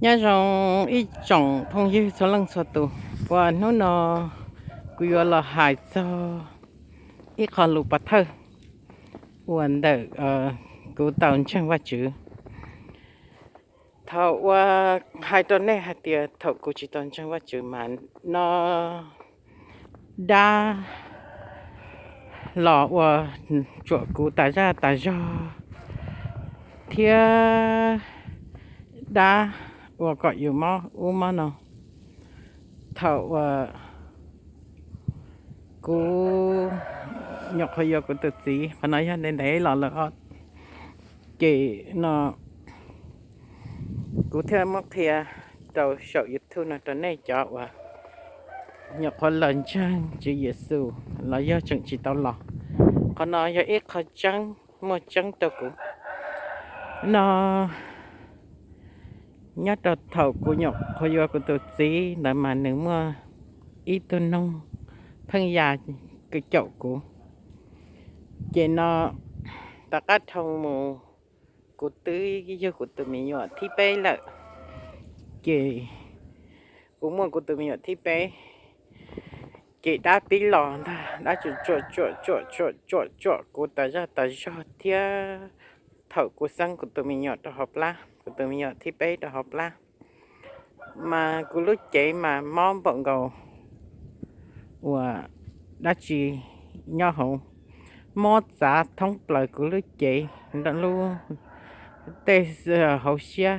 Nyob zoo ib tsoom phooj ywg txhua leej txhua tus, uas hnub no kuv yuav los hais txog ib qho lus pov thawj uas ntawm kuv tau ntseeg Vajtswv. Thaum uas hais rau nej hais tias thaum kuv tsis tau ntseeg Vajtswv mas no dab los ua tsuam kuv tas zaj tas zog, thiab dab ua kom yus mob ub mob no. Thaum uas kuv nyuam qhuav yuav kuv tus txiv, qhov no yog ntev ntev los lawm os. Ces no kuv thiaj muab qhia rau saum YouTube no rau nej cov uas nyuam qhuav los ntseeg Tswv Yexus los yog tseem tsis tau los. Qhov no yog ib qho tseeb, muaj tseeb rau kuv no. Nyob rau thaum kuv nyuam qhuav yuav kuv tus txiv ntawd mas nws muaj ib tug noog pheej ya caum kuv. Ces no tom qab dhau mus kuv twb yug kuv tus me nyuam thib peb lawm. Ces kuv muaj kuv tus me nyuam thib peb, ces dab pib los ntag, dab tsuam tsuam tsuam tsuam tsuam tsuam kuv tas zaj tas zog thiab. Thaum kuv xeeb kuv tus me nyuam rau hauv plab, kuv tus me nyuam thib peb rau hauv plab, mas kuv lub cev mas mob npaum nkaus uas dab tsi nyob hauv, mob txav thoob plaws kuv lub cev, lub, tej hauv siab,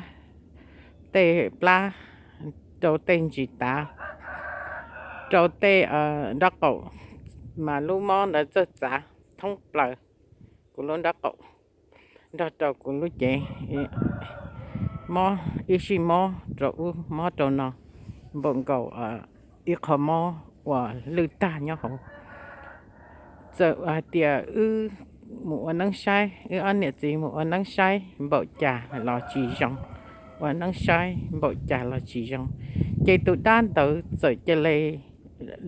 tej plab, rau tej ntsis tav, rau tej nraub qaum, mas lub mob ntawd txawj txav thoob plaws kuv lub nraub qaum nrog rau kuv lub cev. Mob ib sij mob rau ub mob rau no, npaum nkaus ib qho mob uas lwj tag nyob hauv. Txawm hais tias wb mus ua neeb saib, wb ob niam txiv mus ua neeb saib npaum cas los tsis zoo, ua neeb saib npaum cas los tsis zoo, ces tus dab ntawd txawm cia li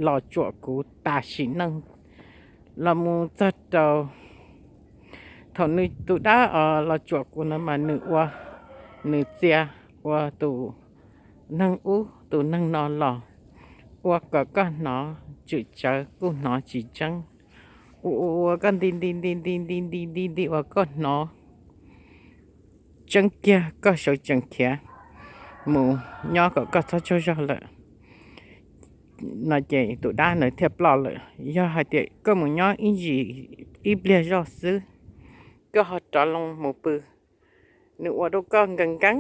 los tsuam kuv tam sim neej los mus txog rau thaum nws tus dab los tsuam kuv no mas nws ua, nws txia ua tus neeg ub tus neeg no los ua kom koj hnov tswm tsawv kuj hnov tsis tseeb, ua ua ua koj nti nti nti nti nti nti nti nti uas koj hnov tseeb kiag koj sawv tsees khiav mus nyob kom koj txhob tsaug zog lawm no. Ces tus dab ntawd thiaj ploj lawm. Yog hais tias koj mus nyob ib ntsis ib pliag zoj xwb, koj ho rov loo mus pw, nws ua rau koj nkees nkees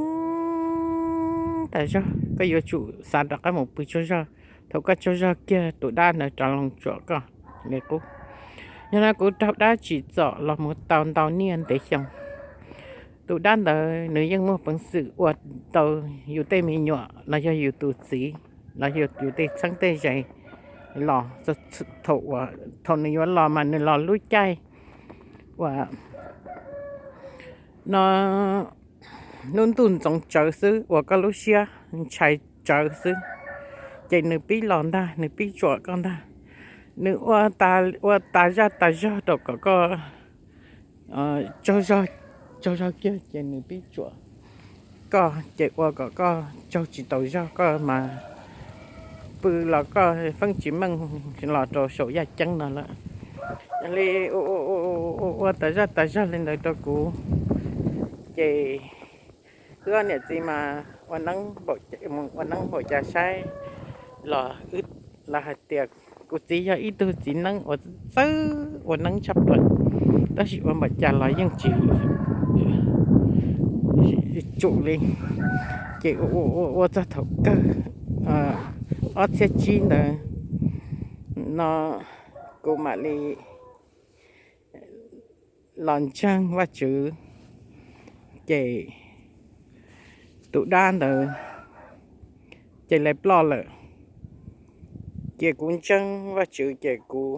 tas zog, koj yuav tsum xav rov qab mus pw tsaug zog. Thaum koj tsaug zog kiag tus dab ntawd rov loo tsuam koj li qub. Yog no kuv raug dab tsim txom los mus tau ntau niaj ntev xyoo. Tus dab ntawd nws yeej muaj peev xwm ua tau yus tej me nyuam los yog yus tus txiv los yog yus tej txheeb tej ze los thaum, thaum nws yuav los mas nws los lub caij uas no hnub ntuj ntxoov tsawv xwb uas koj lub siab ntshai tsawv xwb, ces nws pib los ntag, nws pib tsuam koj ntag. Nws ua tas zaj tas zog rau kom koj tsaug zog, tsaug zog kiag ces nws pib tsuam koj, ces ua kom koj tsaug tsis taus zog, koj mas pw los koj feeb tsis meej los rau saum yaj ceeb no lawm. Yog li ua tas zaj tas zog li ntawd rau kuv, ces wb ob niam txiv mas ua neeb npaum cas saib los wb, los hais tias kuv txiv yog ib tug txiv neeb uas txawj ua neeb tshaj plaws, tab sis ua npaum cas los yeej tsis tsum li. Ces ua txog thaum kawg ob txhiab tsib ntawd no kuv mam li los ntseeg Vajtswv, ces tus dab ntawd ces lawv ploj lawm. Ces kuv ntseeg Vajtswv ces kuv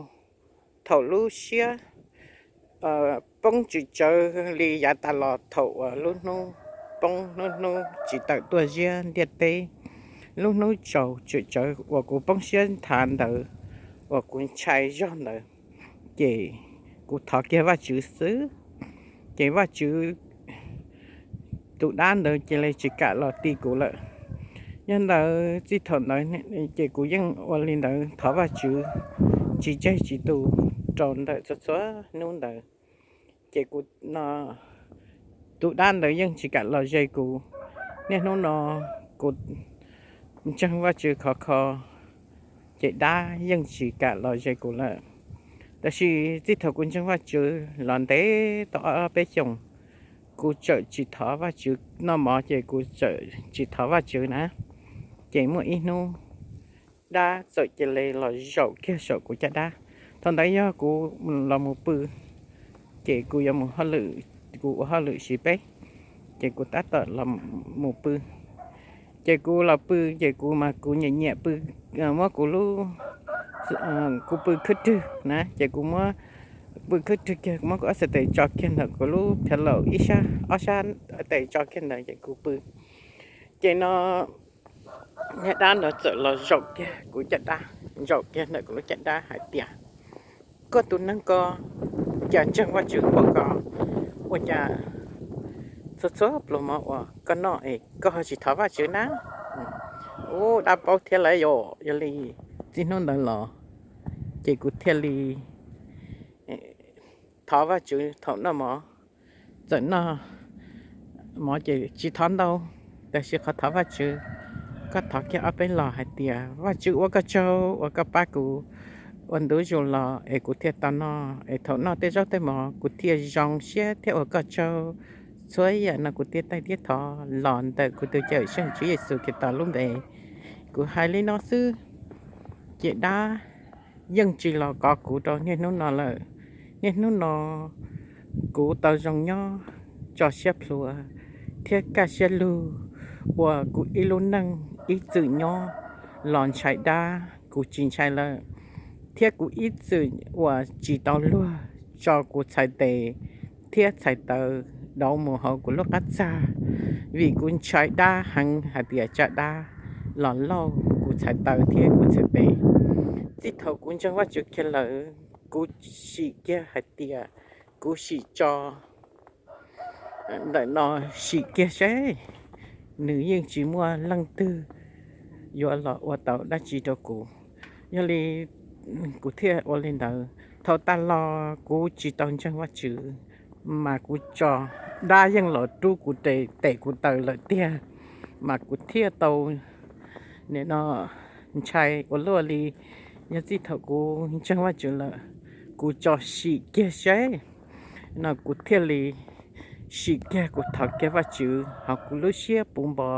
thaum lub siab poob tswm tsawv li yav tas los thaum uas lub hnub poob lub hnub tsis tawm tuaj ziab ntiaj teb, lub hnub tsaus tswm tsawv uas kuv poob siab nthav ntawd uas kuv ntshai zog ntawd, ces kuv thov kiag Vajtswv xwb, ces Vajtswv tus dab ntawd cia li tsis kam los ti kuv lawm. Yog ntawd txij thaum ntawd ces kuv yeej ua li ntawd thov Vajtswv tsis tseg tsis tu rau ntawm txhua txhua hnub ntawd. Ces kuv, tus dab ntawd yeej tsis kam los ze kuv. Niaj hnub no kuv ntseeg Vajtswv khov kho, ces dab yeej tsis kam los ze kuv lawm. Tab sis txij thaum kuv ntseeg Vajtswv los ntev tau ob peb xyoos, kuv txawm tsis thov Vajtswv noj mov ces kuv txawm tsis thov Vajtswv na. Ces muaj ib hnub dab txawm cia li los zaum kiag saum kuv caj dab. Thaum ntawd yog kuv los mus pw, ces kuv yuav mus hauj lwm, kuv ua hauj lwm siv peb, ces kuv tab tom los mus pw. Ces kuv los pw, ces kuv mas kuv nyiam nyiam pw, muab kuv lub, kuv pw khwb rwg na, ces kuv muab, pw khwb rwg kiag, kuv muab kuv ob txhais tes tso kiag ntawm kuv lub phiav laum ib sab, ob sab tes tso kiag ntawd ces kuv pw. Ces no niag dab ntawd txawm los zaum kiag kuv caj dab, zaum kiag ntawm kuv lub caj dab hais tias, koj tus neeg ko, cas ntseeg Vajtswv npaum ko, ua cas txhua txhua pluas mov uas koj noj es koj ho tsis thov Vajtswv na? Ub, dab paub thiab lawm yom. Yog li txij hnub ntawd los ces kuv thiaj li thov Vajtswv thaum noj mov. Txawm noj mov ces tsis thov ntau, tab sis qhov thov Vajtswv, koj thov kiag ob peb los hais tias, Vajtswv, ua koj tsaug uas koj pab kuv ua ntu zus los es kuv thiaj tau noj, es thaum noj tej zaub tej mov kuv thiaj zoo siab thiab ua koj tsaug. Txhua yam no kuv thiaj taij thiab thov los ntawm kuv tus Cawmseej Tswv Yexus Khetos lub npe. Kuv hais li no xwb, ces dab yeej tsis los kov kuv rau niaj hnub no lawm. Niaj hnub no kuv tau zoo nyob, tso siab plhuav thiab kaj siab lug, uas kuv ib lub neej ib txwm nyob los ntshai dab kuv tsis ntshai lawm, thiab kuv ib txwm uas tsis tau luag tso kuv txhais tes thiab txhais taw dauv mus hauv kuv lub qab txag, vim kuv ntshai dab heev hais tias tsam dab los lauj kuv txhais taw thiab kuv txhais tes. Txij thaum kuv ntseeg Vajtswv kiag lawm, kuv sim kiag hais tias kuv sim tso ntawm no, sim kiag seb nws yeej tsis muaj leej twg yuav los ua tau dab tsi rau kuv. Yog li kuv thiaj ua li ntawd. Thaum tas los kuv tsis tau ntseeg Vajtswv, mas kuv tso, dab yeej los rub kuv tes kuv taw lawm tiag, mas kuv thiaj tau nim no ntshai ua luaj li. Yog txij thaum kuv ntseeg Vajtswv lawm, kuv tso sim kiag seb no kuv thiaj li sim kiag, kuv thov kiag Vajtswv hauv kuv lub siab puv npo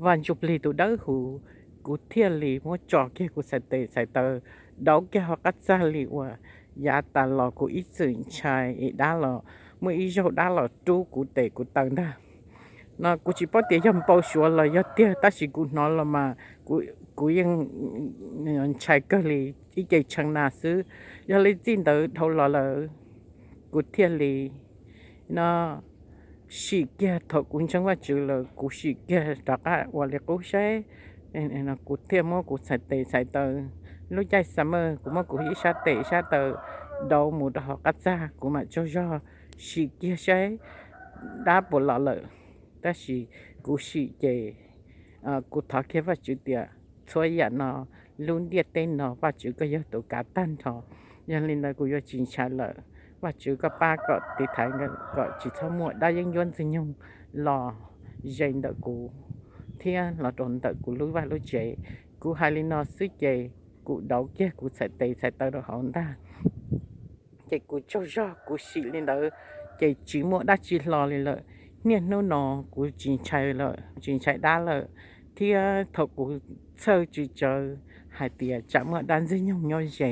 Vaj Ntsuj Plig tus dawb huv, kuv thiaj li muab tso kiag kuv txhais tes txhais taw dauv kiag hauv qab txag li uas yav tas los kuv ib txwm ntshai es dab los, muaj ib zaug dab los rub kuv tes kuv taw ntag. No kuv tsis paub tias yog npau suav los yog tiag, tab sis kuv hnov los mas kuv yeej ntshai kawg li, ib ce tshee na xwb. Yog li txij ntawd dhau los lawm, kuv thiaj li no sim kiag, thaum kuv ntseeg Vajtswv lawm kuv sim kiag rov qab ua li qub seb. Kuv thiaj muab kuv txhais tes txhais taw, lub caij summer kuv muab kuv ib sab tes ib sab taw dauv mus rau hauv qab txag, kuv mam tsaug zog sim kiag seb dab puas los lawm. Tab sis kuv sim ces kuv thov kiag Vajtswv tias txhua yam no, lub ntiaj teb no Vajtswv koj yog tus kav tag nrho. Yog li ntawd kuv yuav tsis ntshai lawm. Vajtswv koj pab kom tiv thaiv kom tsis txhob muaj dab yeeb ncuab ntxwg nyoog los ze ntawm kuv thiab los rau ntawm kuv lub vaj lub tsev. Kuv hais li no xwb ces kuv dauv kiag kuv txhais tes txhais taw rau hauv ntag. Ces kuv tsaug zog kuv sim li ntawd, ces tsis muaj dab tsi hlo li lawm. Niaj hnub no kuv tsis ntshai lawm, tsis ntshai dab lawm, thiab thaum kuv txhawj tsis tsawv hais tias tsam muaj dab ntxwg nyoog nyob ze.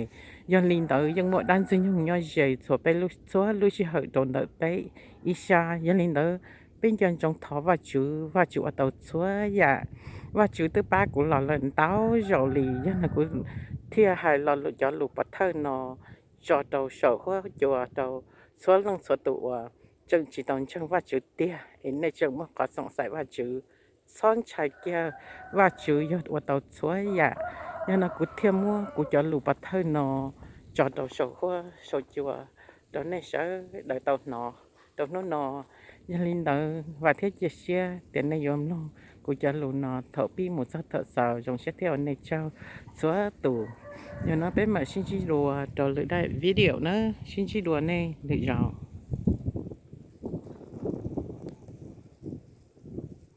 Yog li ntawd yeej muaj dab ntxwg nyoog nyob ze txhua peb, txhua lub sij hawm rau ntawm peb ib sab. Yog li ntawd peb nco ntsoov thov Vajtswv, Vajtswv ua tau txhua yam. Vajtswv twb pab kuv los lawm ntau zaus li, yog no kuv thiaj hais lo lus, cov lus pov thawj no tso rau saum huab cua rau txhua leej txhua tus uas tseem tsis tau ntseeg Vajtswv tiag es nej tseem muaj qhov xoom xaiv Vajtswv, txhob ntshai kiag, Vajtswv yog ua tau txhua yam. Yog no kuv thiaj muab kuv cov lus pov thawj no tso rau saum huab saum cua rau nej sawv daws tau hnov. rau hnub no. Yog li ntawd vam thiab cia siab tias nej yuav mloog kuv cov lus no thaum pib mus txog thaum xaus. Zoo siab thiab ua nej tsaug txhua tus. Yog no peb mam sib ntsib dua rau lwm daim video na. Sib ntsib dua nej lwm zaus.